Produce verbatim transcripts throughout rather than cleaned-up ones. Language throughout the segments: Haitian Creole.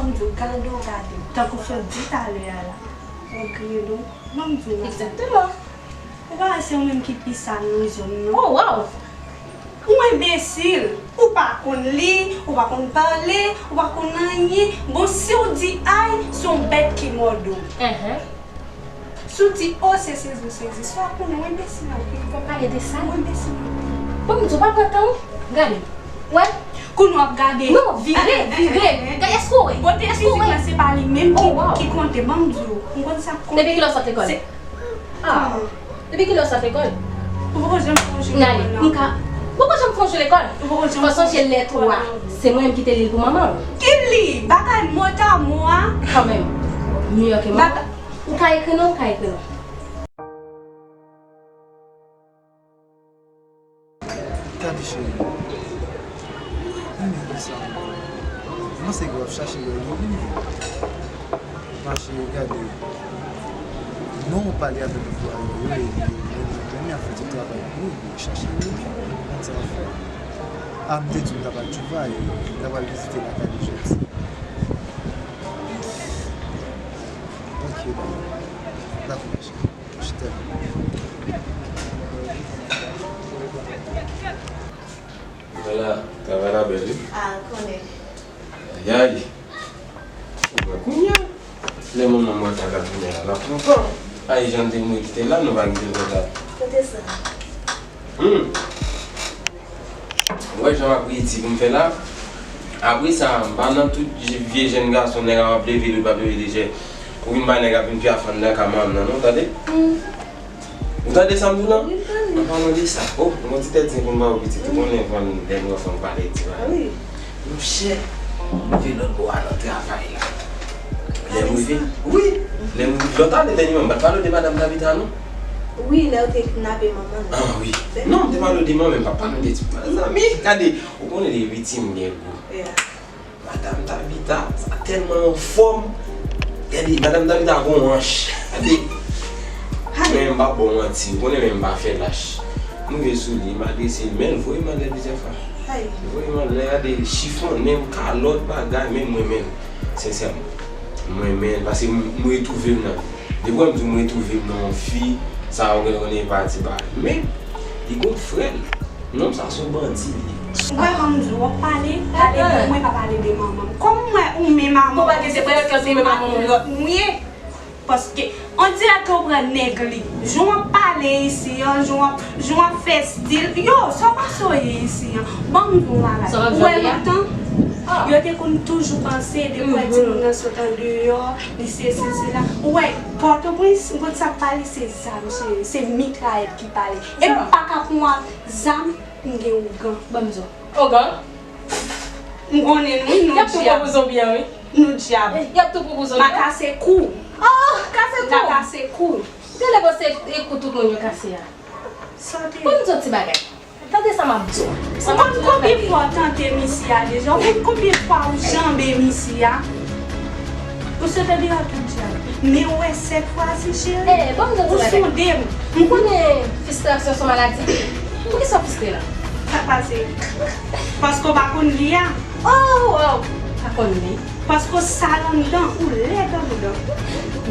Ban m di w, gade w gade m. Tankou sa w di talè a la. Ou griyen non. Ban m di w yon bagay. Egzakteman. Ou pa wè se ou menm ki pi sal nan zòn nan? Oh, wow! Ou enbesil. Ou pa konn li, ou pa konn pale, ou pa konn anyen. Bon, si w di ay, se yon bèt ki mòde w. Enhen. Si w di o, se sezi w sezi. Sa w konnen, w enbesil anpil. Fò pale de sa. Ou enbesil anpil. Bon, m di w pa pran tan w. Gade. Wè. Kounye w ap gade. Non, vire, vire. Gade, èske w wè? Bote fizik la, se pa li menm ki, ki konte. Ban m di w. M konn sa k konte. Depi kilè w sot lekòl? Ah. Depi kilè w sot lekòl? Ou poko janm fè yon jou lekòl, non? M ka, poko janm fè yon jou lekòl? Ou poko janm fè yon jou lekòl, non? Fò sonje lèt ou a. Se mwen menm ki te li l pou manman w. Ki li? Bagay mòtamo a. Kanmenm. Miyò ke manman. Ou ka ekri non, ou ka ekri non. Gade cheri, mwen menm ki sa, m panse ke w ap chache rèl ou vini. Mache gade non w pale avèk vwa yo, yo ede w, men men ap fè ti travay pou ou, chache rèl ou, konn sa w ap fè. A, m te di w m ta pral travay, m ta pral vizite lakay li jodi. Ok, dakò, dakò, mache. Chita. Vwala, travay la bèl, wi. Ah, konnen. Ayay. Ou wè kounye a. Lè manman mwen ta ka tounen la, l ap kontan. Ay, jan n te mouri kite l la, nou pa kite l kontan. Kote sa? Hmm. Ou wè jan m ap redi pou m fè la? Apre sa, m pa nan tout vye jèn gason, nèg ap leve l, ou p ap leve lejè. Ou vin bay nèg ap vin pyafann nan ka manman nan, non, tande? Hmm. Ou tande sa m di w lan? Wi, m tande. An palan de sa, oh, m gon ti tèt zen pou m ba ou pitit. Ou konnen van dènye fwa m pale di bagay. Wi. Monchè, m rive lòt bò a nan travay la. Lè m rive, wi, lè m rive, lòt ane dènye mwa, m pa t pale w de madanm Tabita, non? Wi, lè yo te kidnape manman l. Ah, wi. Non, m te pale w de manman, m pa t pale w de ti. Mezanmi, gade, ou konnen de piti m gen gou. Yeah. Madanm Tabita, sa tèlman anfòm. Gade, madanm Tabita gon hanch. Gade. Men m pa ba w manti, ou konnen men m pa fè lach. M rive sou li, m adrese l, men l voye m anlè plizyè fwa. Li voye m anlè, gade, chifonnen m, kalòt, bagay, men mwen menm, sensèman, m renmen l, paske m, m retwouve m nan, depi w wè m di w m retwouve m nan yon fi, sa ou genlè konnen e pa ti bagay. Men, li gon frè l. Nonm sa se yon bandi li ye. Ou wè, ban m di w, w ap pale, pale de mwen, pa pale de manman m. Kòm m wè ou menm a manman m, se paske se matlòt nou ye. Paske, on dirè ke w pran nèg li. Jan w ap pale isi an, jan w ap, jan w ap fè estil. Yo, sa w panse w ye isi an? Ban m di w yon bagay. Ou wè lontan, yo te konn toujou panse, depi w wè timoun nan sot andeyò, li sesi, sela. Ou wè, Pòtoprens, m konn sa k pale, se zam, cheri. Se mitrayèt ki pale. E m pa ka pran zam, m gen ougan. Ban m di w. Ougan? M konnen nou, wi, nou dyab. Y ap tou pran pou zonbi an, wi. Nou dyab. Y ap tou pran pou zonbi an. M a kase kou. Oh, kase kou. M a kase kou. Genlè panse e kou tout moun yo kase a. Sante. Ban m di w ti bagay. Tande sa m ap di w. Ou konn konbyen fwa w tante misye a deja? Ou konn konbyen fwa ou janbe misye a? Ou sot andeyò tout dyab. Men ou wè sèt fwa si cheri. Eh, ban m di w ti bagay. Ou sonde m. M konnen fristrasyon se yon maladi. Poukisa w fristre la? Sa k pase? Paske w pa konn li a. Oh, wow! Pa konn li. Paske w sal anndan, ou lèd anndan.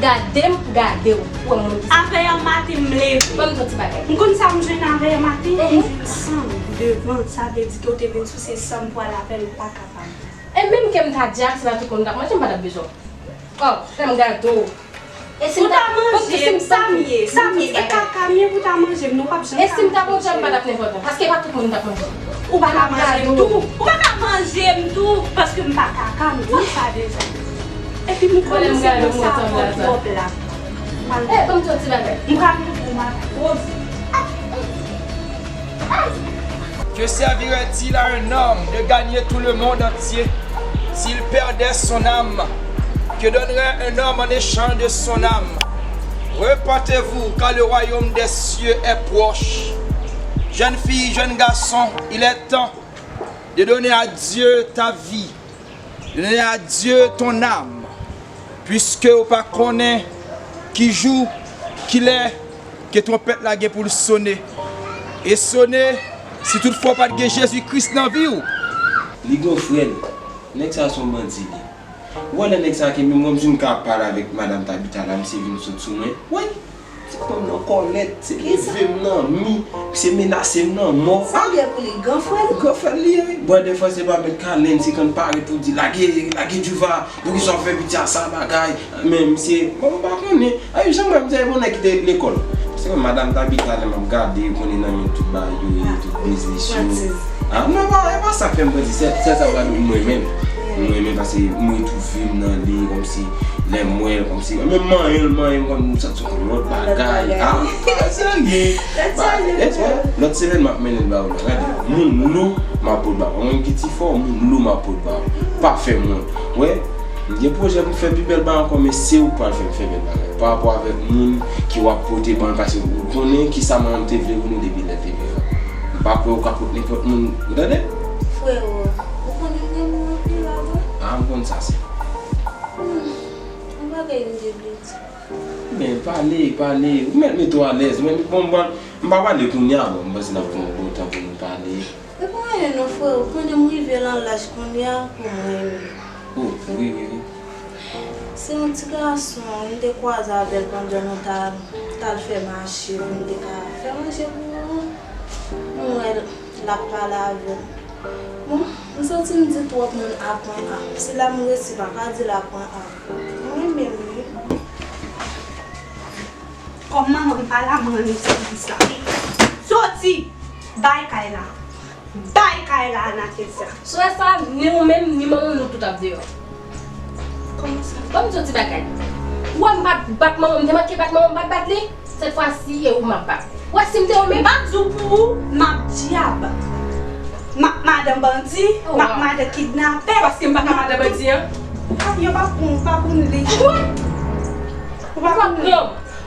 Gade m pou gade w, pou wè moun ki sa. Avè yè maten m leve. Ban m di w ti bagay. M konn sa m jwenn avè yè maten, m jwenn san m devan, sa vle di ke w te vin souse san m pou al avè l, ou pa kapab. E menm ke m ta di a, se pa tout moun m t ap manje, m pa t ap bezwen w. Oh, lè m gade w. E si m ta manje m, sa m ye, sa m ye, e kaka m ye pou ta manje m, non, w p ap janm ka manje m. E si m ta manje m, m pa t ap nenpòtan, paske e pa tout moun m t ap manje. Ou pa ka manje m tou, ou pa ka manje m tou, paske m pa kaka, m di w sa deja. Epi m konnen se pou sa fò twòp la. Eh, ban m di w ti bagay. M pral moute pou maten. Que servirait-il à un homme de gagner tout le monde entier s'il perdait son âme? Que donnerait un homme en échange de son âme? Repentez-vous, car le royaume des cieux est proche. Jeune fille, jeune garçon, il est temps de donner à Dieu ta vie. Donner à Dieu ton âme, puiske ou pa konnen ki jou, ki lè ke twonpèt la gen pou l sone. E sone, si toutfwa w pa t gen Jezi Kris nan vi w. Li gon frè l. Nèg sa se yon bandi li. Ou wè lè nèg sa ke menm kòmsi m ka ap pale avèk madanm Tabita la, misye vin sot sou mwen. Woy! Se pran m nan kòlèt, se leve m nan mi, se menase m nan mò. Sa byen pou li, gran frè l? Gran frè l li ye, wi. Bwè de fwa se pa mèt Kalen, se kanpare pou di lage, lage Djouva, poukisa w fè piti a sa bagay. Men misye, bon, m pa konnen. Ay, jan m wè misye, bon, nèg ki te lekòl. Se madanm Tabita, lè m ap gade, ou konnen nan men tout bagay yo ye, tout biznis yo. Ah, non, pa, e pa sa k fè m pran ti sèl, sèl sa pral m renmen. M renmen paske m retwouve m nan li, kòmsi lè m wè l, kòmsi, menm manyen l, manyen m, kòm m santi yon lòt bagay. Ah, serye. Lòt semèn m ap mennen l ba ou la. Gade, moun lou, m ap pot ba ou. Mwen ki ti fò, moun lou, m ap pot ba ou. Pa fè m wont. Wè, m gen pwojè pou m fè pi bèl bagay ankò, men se ou k pral fè m fè bèl bagay. Pa rapò avèk moun ki w ap pote ban l, paske ou konnen kisa manman m te vle pou nou depi lè l te vivan. M pa kwè ou ka pot nenpòt moun, ou tande? Frero, ou konnen m renmen w anpil, a vre? Ah, m konn sa, sè. Hmm, yon bagay m te vle di. Men, pale, pale. Ou mèt mete w alèz. Men, bon, bon, m pa pale kounye a, bon, m panse n ap pran bon tan pou nou pale. E pa anyen non, frero, ou konnen m rive nan laj kounye a pou m renmen. Oh, wi, wi, wi. Se yon ti gason, m te kwaze avè l pandan nou t al, t al fè mache, pou m te ka fè manje pou nou. M wè l, l ap pale avè l. Bon, m santi m di twòp moun a pwen a. Se la m resi pa ka di l a pwen a. M renmen l, wi. Kòm manman m pa la, mwen renmen sèvis la. Soti! Bay kay la. Bay kay la, Anastasia. Sou sa, ni ou menm, ni manman w, nou tout ap deyò. Kòman sa? Ban m di w ti bagay. Ou wè m pa t bat manman m, m te manke bat manman m, m pa t bat li. Sèt fwa si, e ou m ap bat. Ou wè si m te ou menm? M pa t di w pou ou, m ap dyab. M ap madan bandi, m ap madan kidnapè. Paske m pa ka madan bandi an? Ah, yo pa pou, pa pou li. Ou pa pou li. Ou pa pou li.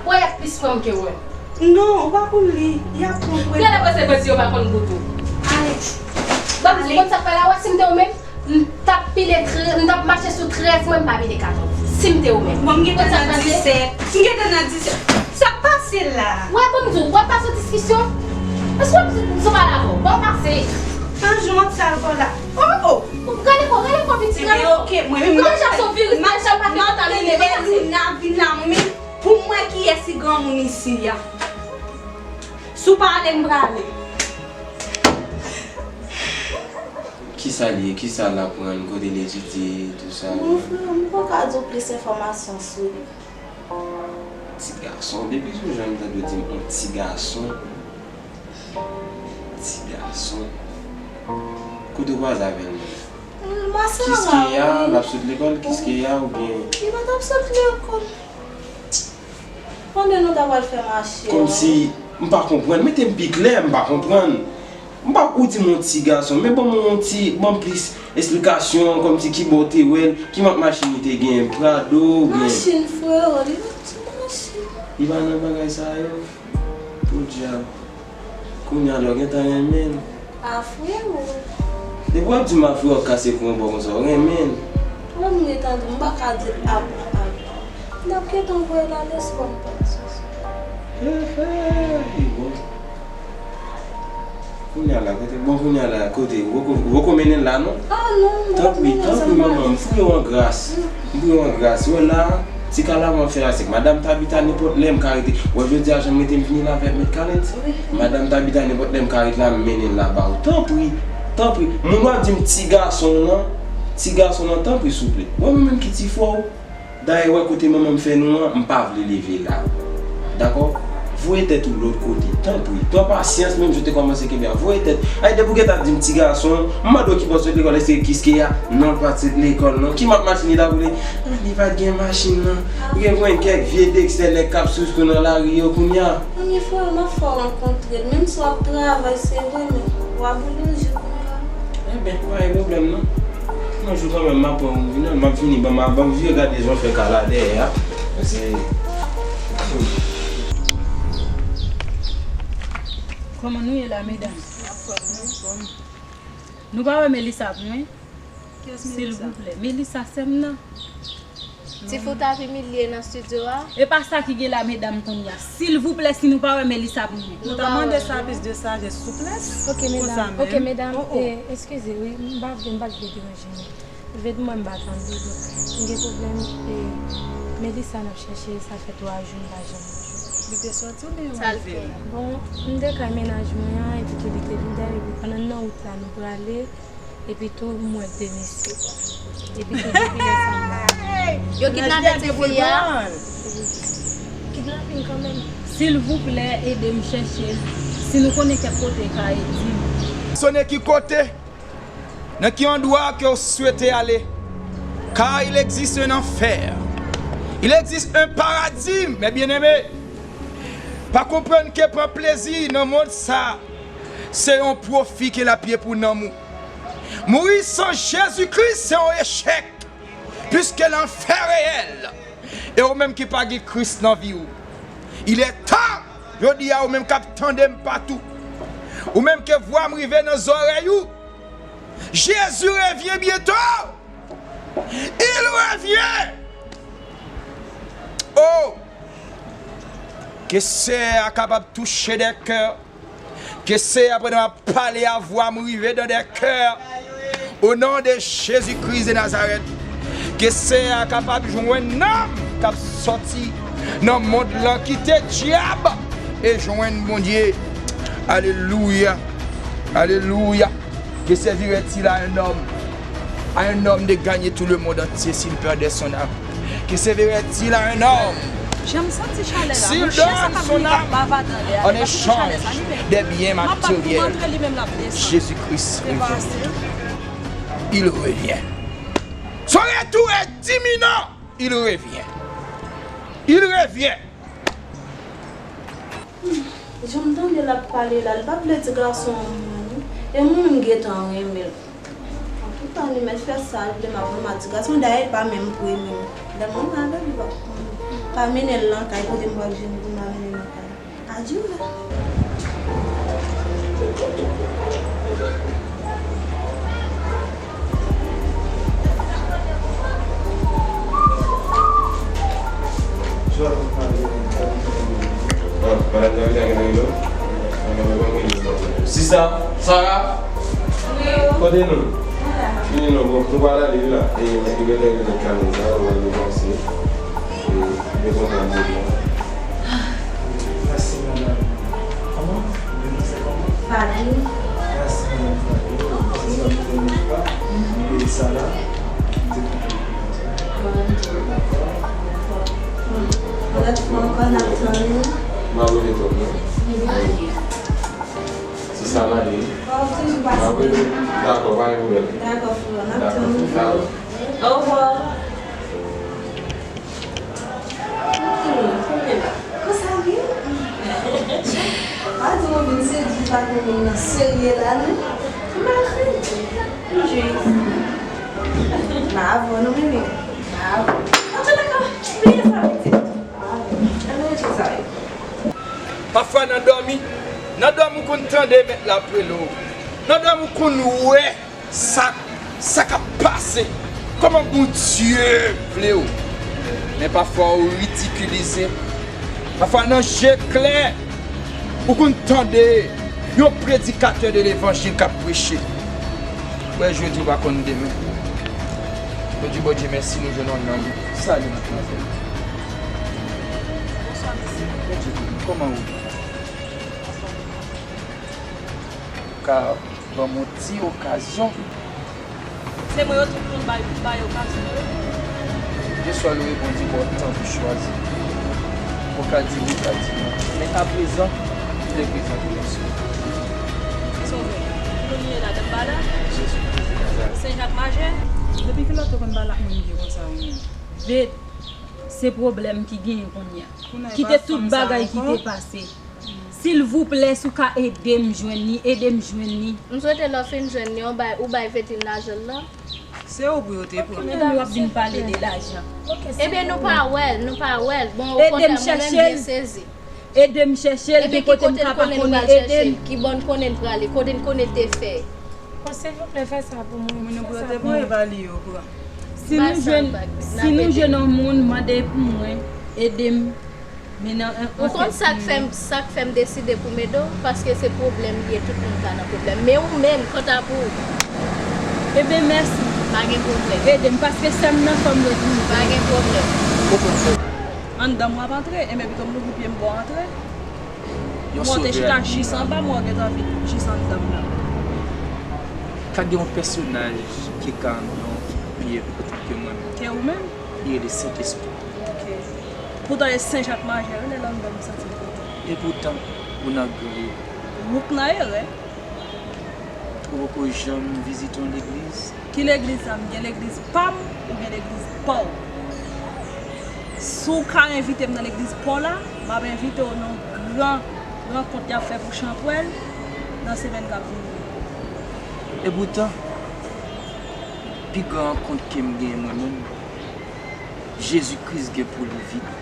Ou wè y ap plis pran m ke ou menm. Non, ou pa konn li. Y ap konprann. Gade panse bandi yo pa konn gout ou. Ale. Bon, ou konn sa k fè la, wè si m te ou menm, m t ap pile tre-, m t ap mache sou trèz mwen, m pa pile katòz. Si m te ou menm. Bon, m gentan nan disèt. M gentan nan disèt. Sa k pase la? Wè, ban m di w, wè pa sou diskisyon. Èske w ap di m sou pale avè w? Bon, pase. An, jan w ap sal kò la. Oh, oh. Gade kò, gade kò pitit, gade kò. Ebyen, oke, mwen menm, m ap tann lè Lina vin la, mwen menm. Pou m wè kiyès ki granmoun isi a. Si w pa ale, m prale. Kisa l ye? Kisa l aprann? Kote l etidye? Tou sa. Mon frè, m poko ka di w plis enfòmasyon sou li. Ti gason, depi sou jan m tande w di m on ti gason. Ti gason. Kote w kwaze avè l menm? Kiske a, l ap sot lekòl, kiske a oubyen? Li pa t ap sot lekòl. Pandan nou ta pral fè mache a. Kòmsi, m pa konprann. Mete m pi klè, m pa konprann. M pa, ou di m yon ti gason, men ban m yon ti, ban m plis esplikasyon, kòmsi ki bò w te wè l, ki mak machin li te gen, Prado oubyen? Machin, frero, li pa t sou machin. Li pa nan bagay sa yo? Podyab. Kounye a la w gentan renmen l. A, frero. Depi w ap di m a, frero, w ap kase kou yon bò konsa, w renmen l. Wè m gentan di w, m pa ka di l ap, ap. M t ap gentan voye l ale, si w pa m pa di sa. He, he, bon. Kounye a la, kote, bon, kounye a la, kote, ou poko, ou poko mennen l la, non? A, non, m poko mennen l. Tanpri, tanpri, manman, m priye w an gras. M priye w an gras. Wè la, ti kalav m ap fè a, se k madanm Tabita, nenpòt lè m ka rete. Wè, jodi a, jan m rete, m vini la avèk Mèt Kalens. Wi, wi. Madanm Tabita, nenpòt lè m ka rete la, m mennen l la ba ou. Tanpri, tanpri. Moun w ap di m ti gason w lan, ti gason w lan, tanpri, souple. Wè, mwen menm ki ti frè w. Dayè, wè kote manman m fè nou an, m pa vle leve la. Dakò? Voye tèt ou lòt kote, tanpri. Pran pasyans, menm jan w te kòmanse kenbe a. Voye tèt. Ay, depi w gentan ap di m ti gason, m mande w ki bò sot lekòl, èske Kiskeya? Non, l pa t sot lekòl, non. Ki mak machin li ta boule? Ah, li pa t gen machin, non. Ou gen pran kèk vye Dexter nèg k ap sous kou nan lari yo kounye a. Manmi, frè, m ap fè w rankontre l. Menm si w ap travay, se vre, men w a boule jou kounye a. Enben, pa gen pwoblèm, non. Yon jou kanmenm, m ap pran yon vini, m ap vini, ban m, ban m vire gade jan w fè kala dèyè a. Paske. Kòman nou ye la, medam? Nou pa wè Melissa pou mwen? Silvouplè. Melissa, sè m nan. Ti fi w t ap imilye nan estidyo a? E pa sa ki gen la, medam, kounye a. Silvouplè, si nou pa wè Melissa pou mwen. Nou ta mande sa plis de sajès, souplès. Ok, medam. Ok, medam. Oh, oh. Eh, eskize, wi, m pa vle, m pa vle deranje nou. Vèt mwen m pa tande. Donk, m gen pwoblèm, e, Melissa n ap chèche, sa fè twa jou m pa janm wè l. Li te sòti oubyen yo rive la? Bon, m te kay mennaj mwen an, epi tou li te vin dèyè, epi pandan n nan wout la, nou prale, epi tou m wè de mesye, kwa. Epi tou depi lè sa m la. Yo kidnape ti fi a? Kidnaping kanmenm. Silvouplè, ede m chèche l. Si nou konnen kèk kote, ka ede m. Sonne ki kote? Nan ki andwa ke w swete ale? Car il existe un enfer. Il existe un paradis, mes bien-aimés. Pa konprann ke pran plezi nan mond sa, se yon pwofi ke l ap ye pou nanm ou. Mouri san Jezi Kris se yon echèk, piske lanfè reyèl. E ou menm ki pa gen Kris nan vi w, il est temps, jodi a, ou menm k ap tande m patou, ou menm ke vwa m rive nan zòrèy ou, Jezi revyen byento! Il revyen! Oh! Ke Seyè a kapab touche dè kè. Ke Seyè a pandan m ap pale a, vwa m rive nan dè kè. O non de Jezi Kris de Nazarèt. Ke Seyè a kapab jwenn nanm k ap sòti nan mond lan, kite dyab e jwenn Bondye. Alelouya. Alelouya. Que servirait-il à un homme, à un homme de gagner tout le monde entier s'il perdait son âme? Que servirait-il à un homme s'il donne son âme en échange des biens matériels? Jésus-Christ revient. Il revient. Son retour est imminent. Il revient. Il revient. Jan m tande l ap pale la, li pa vle di gason an mouri non. E mwen menm m gentan renmen l. Antouka, li mèt fè sa l vle, m ap, m ap di gason, dayè, li pa menm pre menm. Lè m renmen avè l, li p ap, m pa mennen l nan kay kote m pral jwenn pou m pa mennen l nan kay. Adye. Sista, Sara, kote nou? Vini non, bon, nou pral ale wi la. E, mwen te gentan rele Kaneza, mwen te pase. E, mwen kontan de li. Mèsi, madanm. Kòman? Ou vin se kòman? Fadi. Mèsi, madanm Fadi. Mèsi, madanm Fadi. E Sara, m te kontan pou konsa. Dakò. Yon lòt fwa ankò, n ap tann ou. M ap rele tòt mwen. Se sa m ale. W ap toujou pase. M ap rele. Dakò, pa gen pwoblèm. Dakò, frè, n ap tann ou. Dakò. Ovwa. Hmm, konbyen la? Konsa wi. Pa di w vin sedui patwon moun nan serye la, non. M pa kredi. M jis. M avè w, non, mimi. M avè w. Antouleka, bliye sa, pitit. M avè w. Ann rete sa yo. Pafwa nan dòmi, nan dòmi ou konn tande mèt la ap rele w. Nan dòmi ou konn wè sa, sa k ap pase, kòman Bondye vle w. Men pafwa ou ridikilize. Pafwa nan je klè, ou konn tande yon predikatè de levanjil k ap preche. Wè jodi ou pa konn demen. Jodi Bondye mèsi nou jwenn yon nonm. Salut, mademoiselle. Bonswa, mesye. Bondye beni w. Kòman ou ye? Ou ka ban m yon ti okazyon? Se mwen yo tout moun bay, bay okazyon yo. Keswa yo reponn di ba w tan pou chwazi. Ou ka di wi, ou ka di non. Men aprezan, m vle prezante yon sou. Sove. Kounye la, m pa la. Jezi Kris de Nazarèt. Sen Jak Majè. Depi kilè w te konn pale ak moun vye konsa ou menm? Vèt, se pwoblèm ki genyen kounye a. Kite tout bagay ki te pase. Silvouplè, si w ka ede m jwenn li, ede m jwenn li. M swete lè w fin jwenn li, w bay, ou bay Vèt lajan l lan. Se ou pou yo te pran. Kòman w ap vin pale de lajan? Ebyen, nou pa wè l, nou pa wè l. Bon, okontrè, mwen menm byen sezi. Ede m chèche l. Ebyen, ki kote n konnen nou pral chèche l? Ki bò n konnen l prale? Kote n konnen l te fè? Bon, silvouplè, fè sa pou mwen. Moun yo pou yo te pran, e pa li yo pran. Si nou jwenn, si nou jwenn yon moun, mande pou mwen, ede m. Men nan, an, an fèt, ou konn sa k fè m, sa k fè m deside pou m ede w? Paske se pwoblèm li ye, tout moun ka nan pwoblèm. Men ou menm, kanta pou ou. Ebyen, mèsi. M Pa gen pwoblèm. Ede m, paske sè m nan fò m retounen. Pa gen pwoblèm. Anndan m w ap antre, enben pito m louvri pye m ba w antre. Yon sovè. Monte chita jis anba, m wè w gentan vin jis anndan m nan. Ka gen yon pèsonaj ki ka anndan w pi enpòtan ke mwen menm. Ke ou menm? Li rele Sentespri. Ok. Poutan e Sen Jak Majè wi, lè l anndan m, m santi m kontan. Epoutan, ou nan gran erè. Ou k nan erè. Ou poko janm vizite yon legliz? Ki legliz sa? M gen legliz pa m, ou gen legliz pa w. Si w ka envite m nan legliz pa w la, m ap envite w nan yon gran rankont y ap fè pou Chanpwèl nan semèn k ap vini. Epoutan, pi gran rankont ke m genyen mwen menm, Jezi Kris gen pou li vini.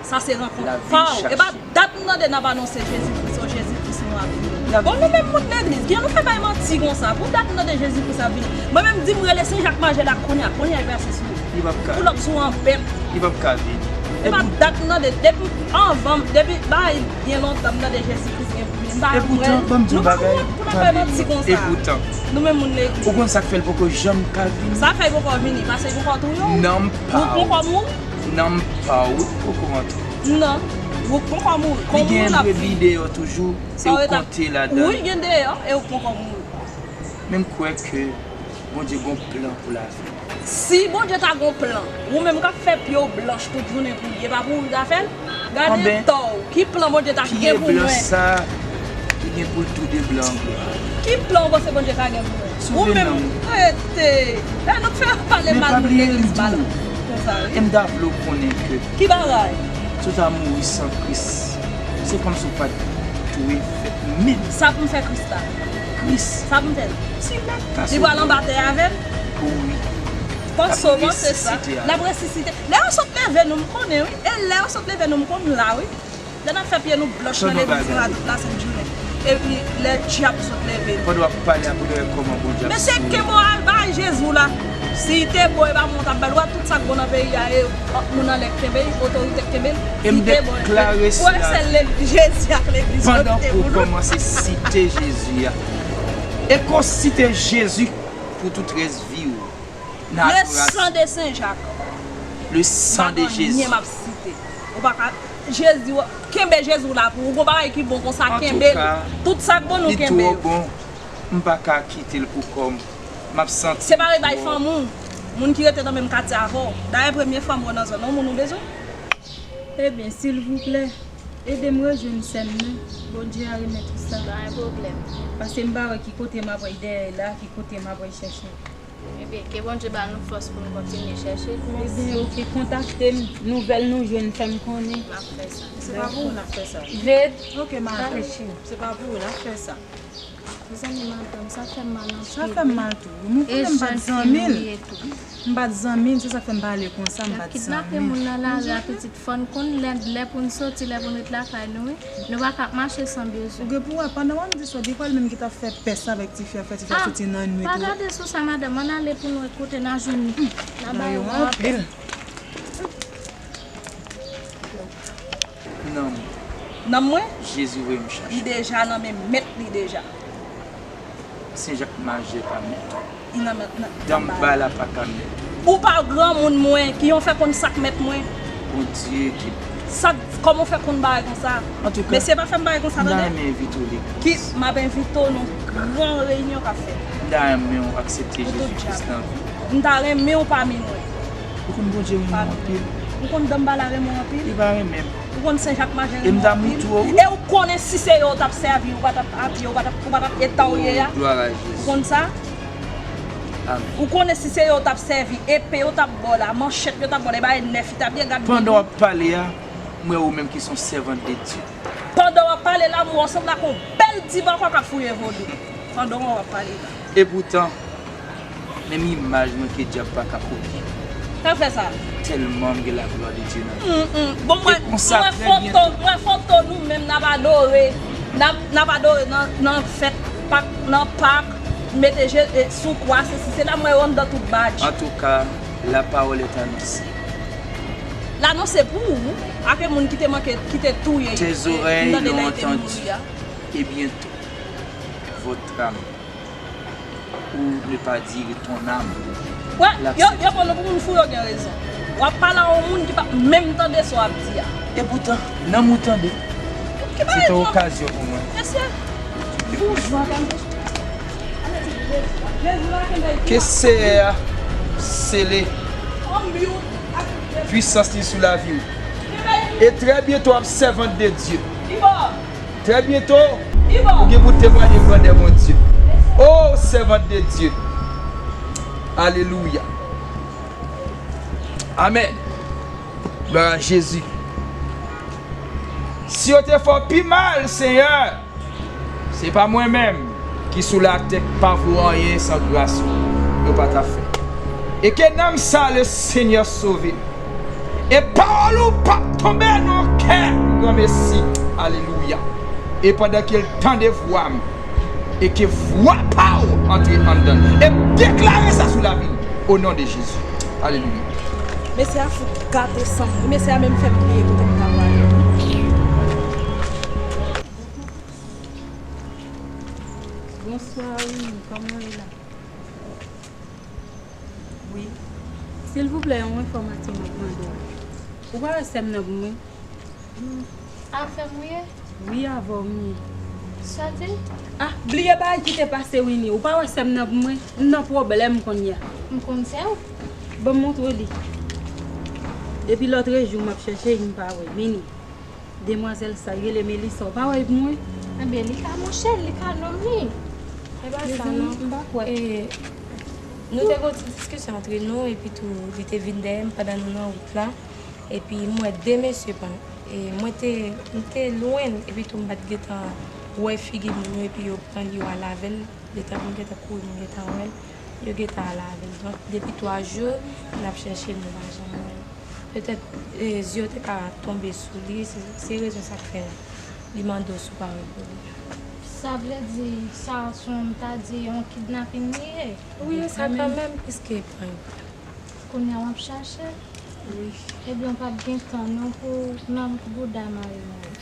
Sa se rankont pa w. E pa dat m tande n ap anonse Jezi Kris, o Jezi Kris nou ap vini. Bon, nou menm moun legliz, kijan nou fè bay manti konsa? Pou dat m tande Jezi Kris ap vini. Mwen menm di m rele Sen Jak Majè la kounye a, kounye a li pase sou ou. Li p ap ka. Pou lòt sou anbèt. Li p ap ka vini. E pa dat m tande, depi anvan, depi bay Gen lontan m tande Jezi Kris gen pou vini. M pa kwè. Epoutan, ban m di w yon bagay. Nou pa wont pou n ap bay manti konsa. Epoutan. Nou menm moun legliz. Ou konn sa k fè l poko janm ka vini? Sa fè l poko vini? Paske l poko touye w? Nanm pa w. Ou poko mouri? Nanm pa w, wi, poko antre. Non. Ou poko mouri. Li gen enbre li deyò toujou, e ou konte ladan l. Wi, gen deyò, e ou poko mouri. Men m kwè ke Bondye gon plan pou lavi w. Si Bondye ta gon plan, ou menm k ap fè pye w blanch tout jounen pou l ye, pa pou ou ta fè l? Gade tò w, ki plan Bondye ta gen pou mwen? Pye blanch sa, li gen pou l toude blan an glwa. Ki plan ou panse Bondye ka gen pou mwen? Ou menm, rete. E nou k fè pale mal moun legliz pa la. Konsa, wi. E m ta vle w konnen ke. Ki bagay? Si w ta mouri san Kris, se kòmsi w pa t dwe fèt menm. Sa pou m fè Kris la? Kris. Sa pou m fè l? Li pral anba tè avè m? Wi. Panse w panse sa. L ap resisite. Lè yo sot leve nou, m konnen, wi. E lè yo sot leve nou, m konn la, wi. Lè n ap fè pye nou blanch nan legliz la tout lasent jounen. Epi lè dyab sot leve nou. Pandan w ap pale a, pou nou wè kòman Bondye ap souri. Mesye, kenbe w al bay Jezi w la. Si l te bon, e pa mwen w t ap ba l. Ou wè tout sa k bon nan peyi a, e ant moun anlè k kenbe l, otorite k kenbe l. E m deklare sila. Ou wè sèl Jezi ak legliz yo ki te pou nou. Pandan w kòmanse site Jezi a, e ke w site Jezi pou tout rès vi w. Le sang de Sen Jak. Le sang de Jésus. M pa gen anyen m ap site. Ou pa ka, Jezi, kenbe Jezi w la pou ou. Gon bagay ki bon konsa, kenbe l. Tout sa k bon, nou kenbe yo. Li twò bon. M pa ka kite l pou kò m. M ap santi l twò. Separe bay fanmi w. Moun ki rete nan menm katye avè w. Dayè, premye fwa m wè w nan zòn nan, yon moun ou bezwen? Ebyen, silvouplè, ede m rejwenn sè m nan. Bondye a remèt ou sa. Pa gen pwoblèm. Paske m pa wè ki kote m ap al dèyè la, ki kote m ap al chèche. Ebyen, ke Bondye ba nou fòs pou nou kontinye chèche. Ebyen, oke, kontakte m. Nouvèl nou jwenn, fè m konnen. M ap fè sa. Se pa pou ou n ap fè sa. Ved. Oke, madanm. Se pa pou ou n ap fè sa. Mezanmi, madanm, sa fè m mal anpil. Sa fè m mal tou. Nou konnen m pa t zanmi l. M pa t zanmi l, se sa k fè m pale konsa, m pa t zanmi l. Y ap kidnape moun nan lari a, pitit. Fò n konn lè, lè pou n soti, lè pou n ret lakay nou, wi. Nou pa ka ap mache san bezwen. Ou gen pou wè, pandan w ap di sa, gen pa l menm ki t ap fè pès avèk tifi a, fè tifi a soti nan nwit wi. Pa gade sou sa, madanm, ann ale pou n wè kote n a jwenn li. N a ba yo yon apèl. Nanm. Nanm mwen? Jezi voye m chache. Li deja nan men mèt li deja. Sen Jak Majè pa mèt ou. Li nan mèt, nan, dan m ba la pa ka mèt ou. Ou pa granmoun mwen, ki yon fè konn sa k mèt mwen. Bondye ki. Sa, kòman w fè konn bagay konsa? Antouka, mesye pa fè m bagay konsa, tande. M ta renmen envite w legliz. Ki, m ap envite w nan gran reyinyon k ap fèt. M ta renmen w aksepte Jezi Kris nan vi w. M ta renmen w pami mwen. Ou konn Bondye renmen w anpil. Ou konn dan m ba la renmen w anpil. Li pa renmen m. Ou konn Sen Jak Majè renmen w anpil. E m ta moutre w. E ou konnen si se yo w t ap sèvi, ou pa t ap apiye, ou pa t ap, ou pa t ap eta w ye a. Glwa a Jezi. Ou konn sa? Amèn. Ou konnen si se yo w t ap sèvi, epe yo t ap ba w la, manchèt yo t ap ba w la, e bagay nèf li t ap ye, gad. Pandan w ap pale a, m wè ou menm ki se yon sèvant de Dye. Pandan w ap pale la, m wè w sanble ak yon bèl diva ankò k ap fouye vodou. Pandan w ap pale la. Epoutan, menm imaj mwen ke dyab pa ka kopye. Sa fè sa? Tèlman m gen laglwa de Dye nan vi m. Bon, mwen, mwen foto, mwen foto nou menm n ap adore. N ap, n ap adore nan, nan fèt Pak, nan Pak, mete je, e, sou kwa, se si, se la mwen yo anndan tout badj. Antouka, la parole est annoncée. L anonse pou ou, ake moun ki te manke, ki te touye, e, m tande lè li te mouri a. Tes oreilles l'ont entendu, et bientôt, votre âme. Ou ne pa dire ton âme. Wè, yo, yo pran nou pou moun fou, yo gen rezon. W ap pale a yon moun ki p ap menm tande sa w ap di a. Epoutan, nanm ou tande. Se te okazyon pou mwen. Mesye. Boujwa, tann. Ke Seyè a sele pwisans li sou lavi w. E trè byento, w ap sèvant de Dye. Trè byento, ou gen pou temwaye grandè Bondye. O, sèvant de Dye. Alelouya. Amèn. Glwa a Jezi. Si yo te fè w pi mal, Senyè, se pa mwen menm ki sou latè ki pa vo anyen san gras ou, yo pa ta fè. E ke nanm sa, le Senyè sove. E pawòl ou p ap tonbe nan kè granmesi. Alelouya. E pandan ke l tande vwa m, e ke vwa pa w antre anndan l. E m deklare sa sou lavi l, o non de Jezi. Alelouya. Mesye a fout gate san m wi. Mesye a menm fè m bliye kote m ta prale. Bonswa, wi, kòman w ye la? Wi. Silvouplè, yon enfòmasyon m ap mande w. Ou pa wè sè m nan pou mwen? Hmm. Avè m ou ye? Wi, avè w m ye. Sa te? Ah, bliye bagay ki te pase, Winnie. Ou pa wè sè m nan pou mwen? M nan pwoblèm kounye a. M konn sè w. Ban m montre li. Depi lòtrejou, m ap chèche l, m pa wè. Vini. Demwazèl sa, rele Melissa, ou pa wè l pou mwen? Enben, li ka mouche l, li ka nonm li. E pa sa non. M pa kwè. E, nou te gen yon ti diskisyon antre nou, epi tou, li te vin dèyè m pandan nou nan wout la. Epi, m wè de mesye pran. E, mwen te, m te lwen l, epi tou, m pa t gentan wè figi moun yo, epi yo pran l, yo al avè l. Letan pou m gentan kouri, m gentan wè l, yo gentan al avè l. Donk, depi twa jou, n ap chèche l, nou pa janm wè l. Petèt, e, zye yo te ka tonbe sou li, se, se rezon sa k fè li mande w si w pa wè pou li. Sa vle di, sa, se yon, m ta di, yon kidnaping li ye? Wi, e sa kanmenm, piske prank. Kounye a w ap chache l? Wi. Ebyen, w p ap gen tan non pou nan bouda mari mwen.